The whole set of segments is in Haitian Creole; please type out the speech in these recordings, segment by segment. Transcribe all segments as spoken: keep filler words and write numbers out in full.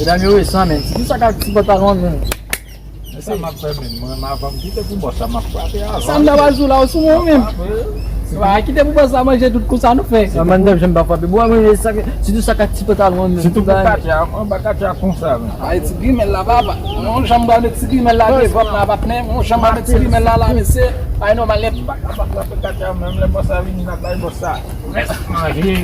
Medam yo resan, men. Ti sa k ak ti pantalon, men. Sa m ap fè menm, mwen, avan m kite pou bòs la, m ap frape avan. Sa m ta pral sou la, ou sou mwen menm. M ap frape. Se pa kite pou bòs la manje tout kou sa nou fè. Sa m ap janm pa frape. Bwa mwen, sa, sitou sa k ak ti pantalon menm. Sitou pou katya, anba katya konsa menm. Ay, ti grimèl la, papa. Mwen janm pral met ti grimèl la devan m la, patnè. Mwen janm pral met ti grimèl la, la, mesye. Ay, nòmal, lè m pa ka pa frape katya menm, lè bòs la vini, n ap bay bòs la. Rès manje.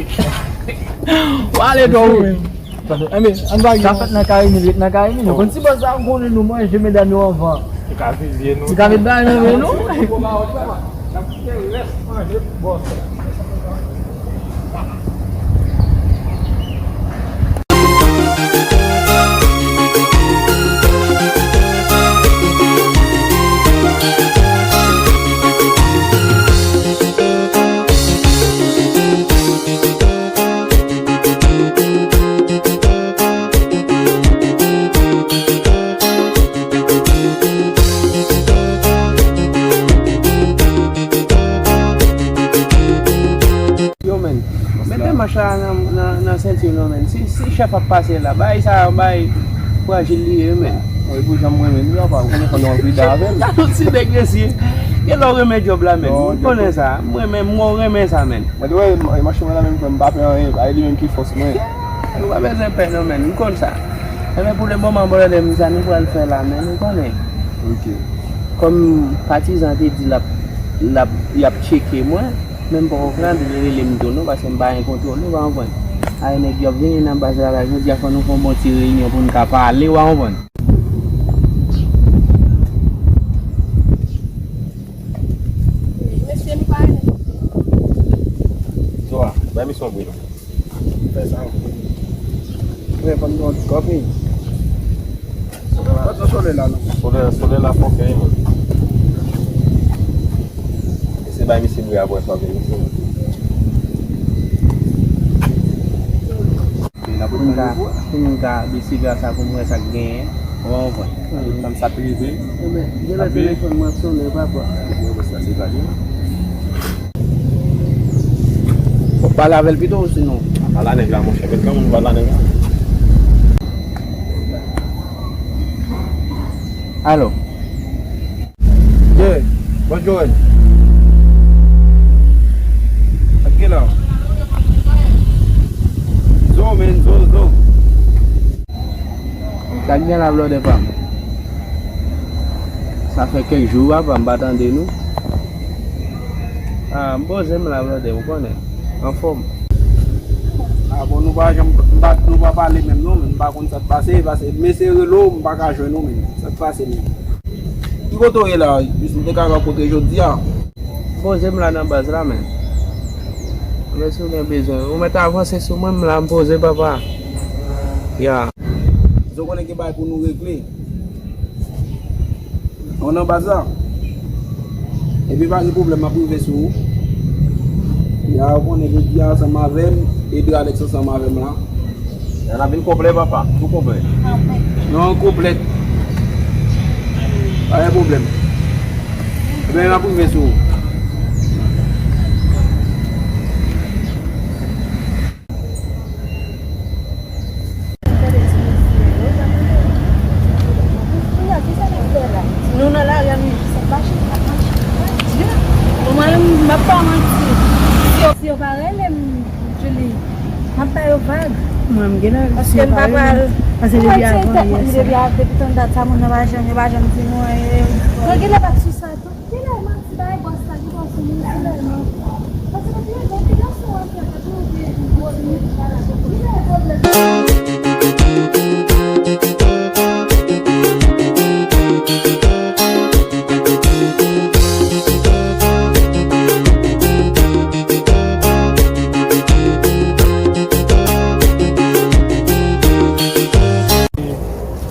Pale dò ou menm. Enben, ann bagay. Sa fèt nan Kayimil, ret nan Kayimil. Nou konn ti bòs sa, nou konnen nou manje medam yo anvan. Li ka vizye nou. Li ka met bagay nan men nou. N ap kite rès manje pou bòs la. Yo, men. Mete manch la nan, nan, nan senti w non, men. Si, si chèf ap pase la, bay sa, bay frajil li ye, men. Mwen, pou jan mwen menm, yo pa konnen kòman yon vida avè m. Gade yon ti nèg mesye. Gen lè w renmen djòb la, men. Ou konnen sa. Mwen menm, mwen renmen sa, men. Mwen te wè, e, machin mwen la menm, frè m pa pè anyen, e li menm ki fòs mwen. Ou pa bezwen pè non, men, m konn sa. Enben, pou le moman, brother, m sa nou pral fè la, men, ou konnen. Ok. Kòm patizan te di l ap, l ap, y ap tcheke mwen, men m poko kran de rele m tou non, paske m pa gen kontwòl, ou pa konprann. Ay, nèg yo ap vini nan baz la, la, jodi a fò nou fè yon bon ti reyinyon pou n ka pale, ou pa konprann. Mesye, nou pale. Zoa, bay misye yon bri non. Fè sa. Men, fò n pran ti kòfi. Fò n pran solèy la, non. Solèy, solèy la fòkè, wi, man. Mesye bay misye bri a pou fè misye. Pou m ka, pou m ka bese gras a pou m wè sa k genyen. Ou konprann? Sa k rive. Ebyen, gen lè telefòn mwen ap sonnen, papa. Mwen wè sa se pa li. Ou pale avè l pito, sinon? Pa pale a nèg la, monchè. Mèt granmoun pale a nèg la. Alo. Yeah, bonjou. Sa k gen la? Zo, men, zo, zo. Sa k gen la, blòdè pa m? Sa fè kèk jou, papa, m pa tande nou. Ah, m poze m la, blòdè, ou konnen. Anfòm. Ah, bon, nou pa janm, m pa, nou pa pale menm, non, men m pa konn sa k pase, paske mesye rele w, m pa ka jwenn ou menm. Sa k pase menm? Ki kote w ye la? Jis m te ka rankontre jodi a. Poze m la nan baz la, men. Men si w gen bezwen, ou mèt avanse sou mwen, m la, m poze, papa. Ya. Zo konnen gen bagay pou nou regle. Ou nan baz la. Epi pa gen pwoblèm, m ap rive sou ou. Ya, ou konnen jodi a ansanm avè m, e Dralex ansanm avè m la. N ap vin konplè, papa. Tou konplè. Non, konplè. Pa gen pwoblèm. Ebyen, n ap rive sou ou. Nou nan lari a, nou jis ap mache, ap mache. Mwen, m ap pa manti. Si yo, si yo pa rele m, Julie, m ap ba yo vag. Mwen, m genlè, paske m pa pral. Paske depi avan yè, depi, depi tann dat sa, moun nan pa janm, yo pa janm di nou anyen. Mwen genlè pa t sou sa tou. Kilè manti bay bòs la, ki bòs ou menm kilè non? Paske depi yon, depi yon sou an fè, depi yon vye, yon vye, yon vye pwoblèm.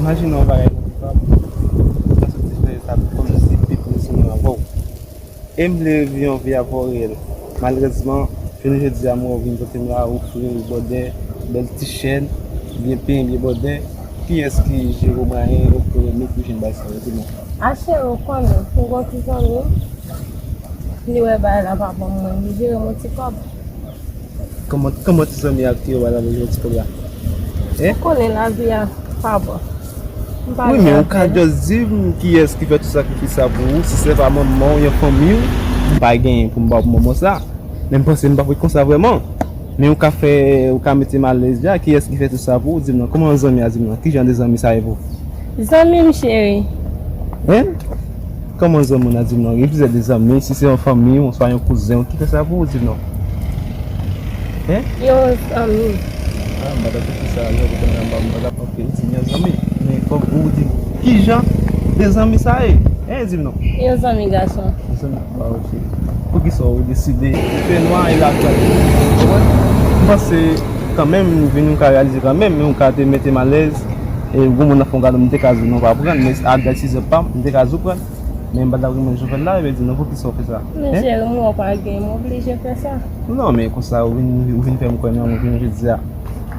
Imajine yon bagay konsa, sa soti fè sa kòmsi pip li sou mwen ankò. E m vle viv yon vi avè w reyèl. Malerezman, jounen jodi a, mwen w vin pote m la, ou fre, ou bòdè, bèl ti chèn, byen penyen, byen bòdè. Kiyès ki jere w mwayen, ou fre, nou pou jwenn bagay sa yo, di mwen. A cheri, ou konnen, m gon ti zanmi, li wè bagay la pa bon mwen, li jere m yon ti kòb. Kòman, kòman ti zanmi a ki yo ba la jodi kounye a? Hein? Ou konnen lavi a pa bon. M pa wi, men ou ka just di m kiyès ki fè tout sakrifis sa pou ou. Si se pa manman w, yon fanmi w, m pa genyen pou m ba w pou manman sa. Men m panse m pa pou konsa vrèman. Men ou ka fè, ou ka mete m alèz la. Kiyès ki fè tout sa pou ou? Di m non. Kòman zanmi a? Di m non. Ki jan de zanmi sa ye pou ou? Zanmi m cheri. Hein? Kòman zanmi w nan? Di m non. Gen plizyè de zanmi. Si se yon fanmi w, oswa yon kouzen w, ki fè sa pou ou? Di m non. Hein? Yon zanmi. Ah, m pa t ap konn sa. Lè ou konn nan ba m, m pa t ap Ok, ou di m yon zanmi. Men fòk ou di m ki jan de zanmi sa ye. Hein, di m non. Yon zanmi gason. Yon zanmi, ah, ok. Poukisa ou deside fè nwa e lakay? Ou konprann? M panse kanmenm, vin ou ka reyalize kanmenm, men ou ka te mete m alèz. E gwo moun nan fè yon kado, m te ka di w non pa pran, men a dat si zòt pa m, m te ka di w pran. Men m pa t ap renmen jan w fè l la, e ben di non, poukisa w fè sa? Men cheri, mwen pa gen, m oblije fè sa. Non, men konsa, ou vin, ou vin fè m kwè nan mwen, jounen jodi a.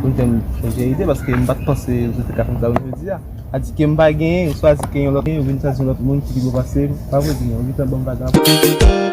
Ou vin fè m chanje ide, paske m pa t panse ou te ka fè m sa jounen jodi a. Sa di ke m pa genyen, ou swa di ke yon lòt, ou vin chwazi yon lòt moun ki pi bon pase m. Pa vre, di non, ou gentan ban m bagay.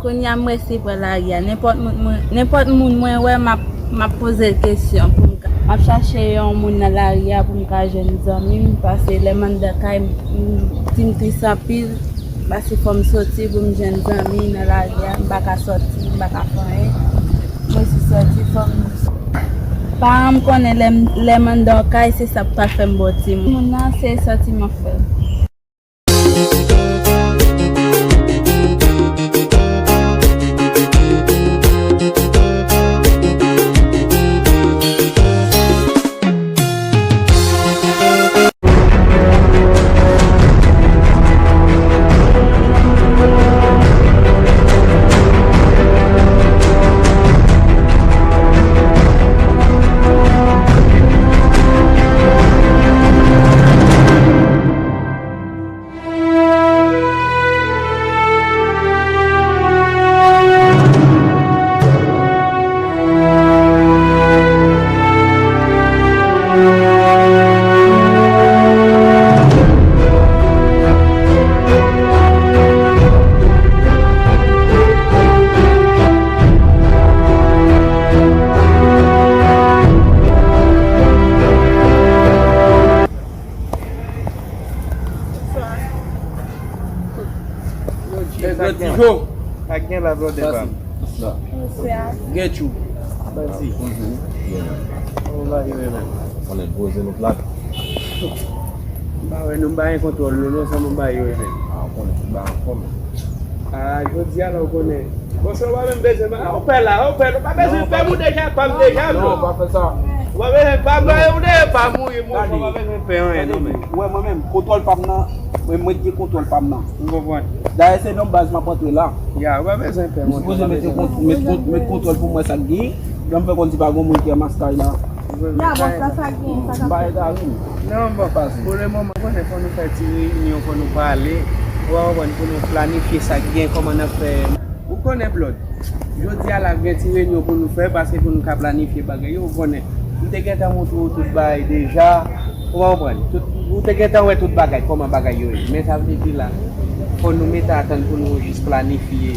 Kounye a m resi pran lari a. Nenpòt moun mwen, nenpòt moun mwen wè, m ap, m ap poze l kesyon pou m ka, m ap chache yon moun nan lari a pou m ka jwenn zanmi m, paske lè m anndan kay, m, m, si m tris anpil, paske fò m soti pou m jwenn zanmi nan lari a, m pa ka soti, m pa ka fè anyen. Mwen si soti, fò m, paran m konnen lè m, lè m anndan yon kay, se sa k pral fè m bon timoun. Moun nan, se soti m ap fè. Hey, Grand Tijo. Sa k gen la, brother pa m? Gen tchou. Banzi. Bonjou. Kòman bagay yo ye menm? Konnen poze nou plat. M pa wè nou, m pa gen kontwòl nou non, sa m ba yo ye menm. Ah, konnen tout bagay anfòm. Ah, jodi a la ou konnen. Bon, sa w pa menm bezwen, ah, ou pè la, ou pè, ou pa bezwen pè m, ou deja pa m deja, non, non, pa fè sa. Ou pa bezwen pa m, ou deja pa m, ou pa bezwen pè anyen non, men. Wè, mwen menm, kontwòl pa m nan, mwen, mwen gen kontwòl pa m nan. M konprann. Dayè, se nan baz m ap antre la. Ya, ou pa bezwen pè, mwen. Ou sipoze mete kont-, met kont-, met kontwòl pou mwen sa k gen. Lè m fè konn si pa gen moun ki anmas kay la. Ya, bòs la, sa k gen, sa k ap fèt? M pa eta wi. Non, bon, pou le moman, konnen fò nou fè ti reyinyon, fò nou pale. Ou pa konprann, pou nou planifye sa k gen, kòman n ap fè. Ou konnen, Blòd. Jodi a la, gen ti reyinyon pou nou fè, paske pou nou ka planifye bagay yo, ou konnen. M te gentan montre w tout bagay deja. Ou pa konprann? Tout, ou te gentan wè tout bagay, kòman bagay yo ye. Men sa vle di la, fò nou mete atann pou nou jis planifye.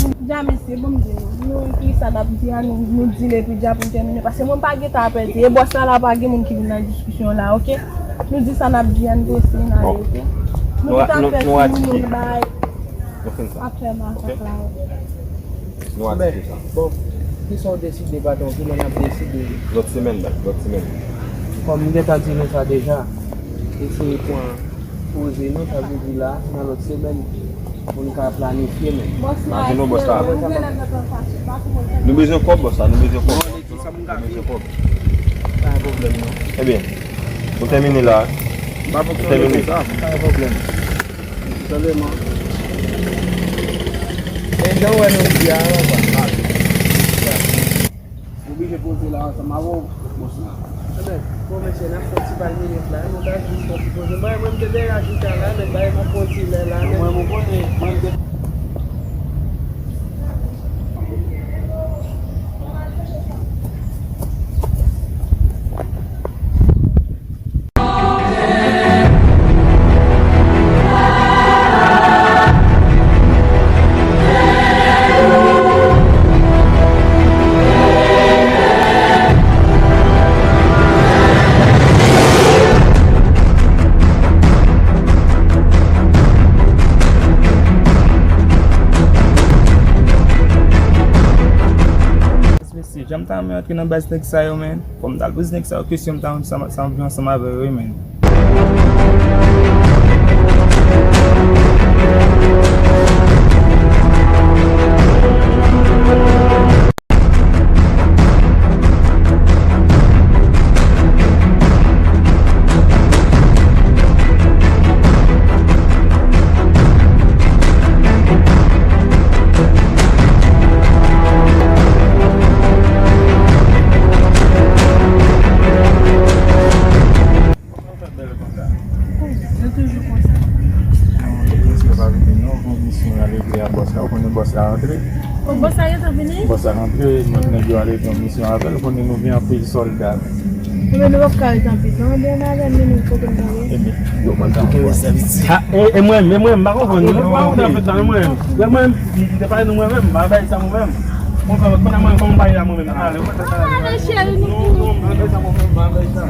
Dja mesye, bon m di nou, nou ekri sa n ap di a, nou, nou di l epi dja pou n tèmine, paske mwen pa gen tan a pèdi, e bòs la la pa gen moun ki vin nan diskisyon la, oke? Nou di sa n ap di a, n dese n ale, oke? Nou gentan fè timoun bay. Nou fin sa. Ap fè masakla. Nou a di sa. Bon, kisa w deside, patwon, kilè n ap deside? Lòt semèn, baz, lòt semèn. Kòm m gentan di nou sa deja, eseye pran poze nou, sa vle di la, nan lòt semèn, pou n ka planifye, men. Mache non, bòs la. Nou bezwen kòb, bòs la, nou bezwen kòb. Nou bezwen kòb. Pa gen pwoblèm, non. Ebyen, pou tèmine la, Pa fonksyone konsa. Pa gen pwoblèm. Sèlman. E jan w wè nou di a, anba. Oblije poze la ansanm avè w, bòs la. Ebyen, bon, mesye, n ap fè yon ti bal minit la. Nou ta jis fè yon ti poze. Mwen, mwen, m te deja chita la, men bay m ap pran ti lè la, men. Mwen, mwen konnen, mwen, m te Mesye, jan m ta renmen antre nan baz nèg sa yo, men. Fò m t al poze nèg sa yo kesyon, m ta wè sa, sa m vle ansanm avè yo, wi, men. Yo toujou konsa. Misye pa vini non, pou misyon ale vle a bòs la, ou konnen bòs la rantre. O, bòs la gentan vini? Bòs la rantre, nèg yo ale fè yon misyon avè l, ou konnen nou gen anpil sòlda. Ebyen, nou p ap ka ret anpil non, ebyen, n ale, men nou kote n prale. Ebyen, yo kontan. Ha, e, e mwen, e mwen, m pa konprann non, m pa konprann anfèt la, e mwen, e mwen, m te pale nou mwen menm, m pa bay sa mwen menm. Mwen fè, pandan mwen, kòman m pale la mwen menm, ale, ale cheri, nou. Non, non, m pa bay sa mwen menm, m pa bay sa.